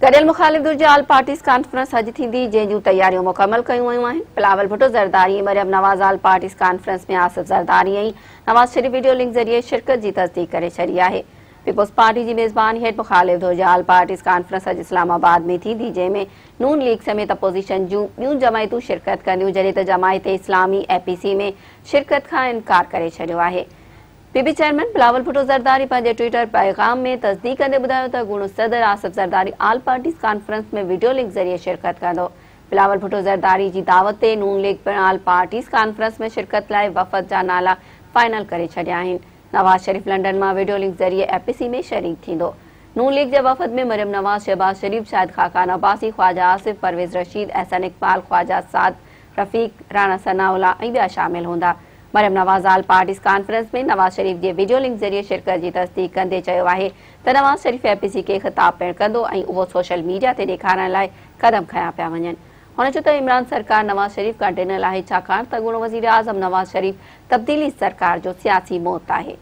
گڏيل مخالف ڌر جي آل پارٽيز ڪانفرنس اڄ ٿيندي، جنهن جون تياريون مڪمل ڪيون ويون آهن. Bilawal Bhutto Zardari ۽ Maryam Nawaz all parties conference ۾ Asif Zardari ۽ Nawaz Sharif video link ذريعي شرڪت جي تصديق ڪري ڇڏي آهي. پيپلز پارٽي جي ميزبان هيٺ مخالف ڌر جي آل پارٽيز ڪانفرنس اڄ اسلام آباد ۾ ٿيندي، جنهن ۾ نون ليگ سميت اپوزيشن جون ٻيون جماعتون شرڪت ڪنديون، جڏهن ته جماعت اسلامي اي پي سي ۾ شرڪت کان انڪار ڪري ڇڏيو آهي. P P chairman Bilawal Bhutto Zardari پنهنجي ٽوئيٽر پيغام ۾ تصديق ڪندي ٻڌايو ته اڳوڻو صدر Asif Zardari all parties conference ۾ video link ذريعي شرڪت ڪندو. بلاول ڀٽو زرداري جي دعوت تي نون ليگ پڻ آل پارٽيز ڪانفرنس ۾ شرڪت لاء وفد جا نالا فائنل ڪري ڇڏيا آهن. نواز شريف لنڊن مان وڊيو لنڪ ذريعي اي پي سي ۾ شريڪ ٿيندو. نون ليگ جي وفد ۾ مريم نواز، شهباز شريف، شاهد خاقان عباسي، خواجه آصف، پرويز رشيد، احسن اقبال، خواجه سعد رفيق، راڻا ثناء الله ۽ ٻيا شامل هوندا. Maryam Nawaz all parties conference ۾ Nawaz Sharif جي وڊيو لنڪ ذريعي شرڪت جي تصديق ڪندي چيو آهي ته نواز شريف اي پي سي کي خطاب پڻ ڪندو ۽ اهو سوشل ميڊيا تي ڏيکارڻ لاء قدم کنيا پيا وڃن. هن چيو ته عمران سرڪار نواز شريف کان ڊنل آهي ڇاڪاڻ ته اڳوڻو وزيراعظم نواز شريف تبديلي سرڪار جو سياسي موت آهي.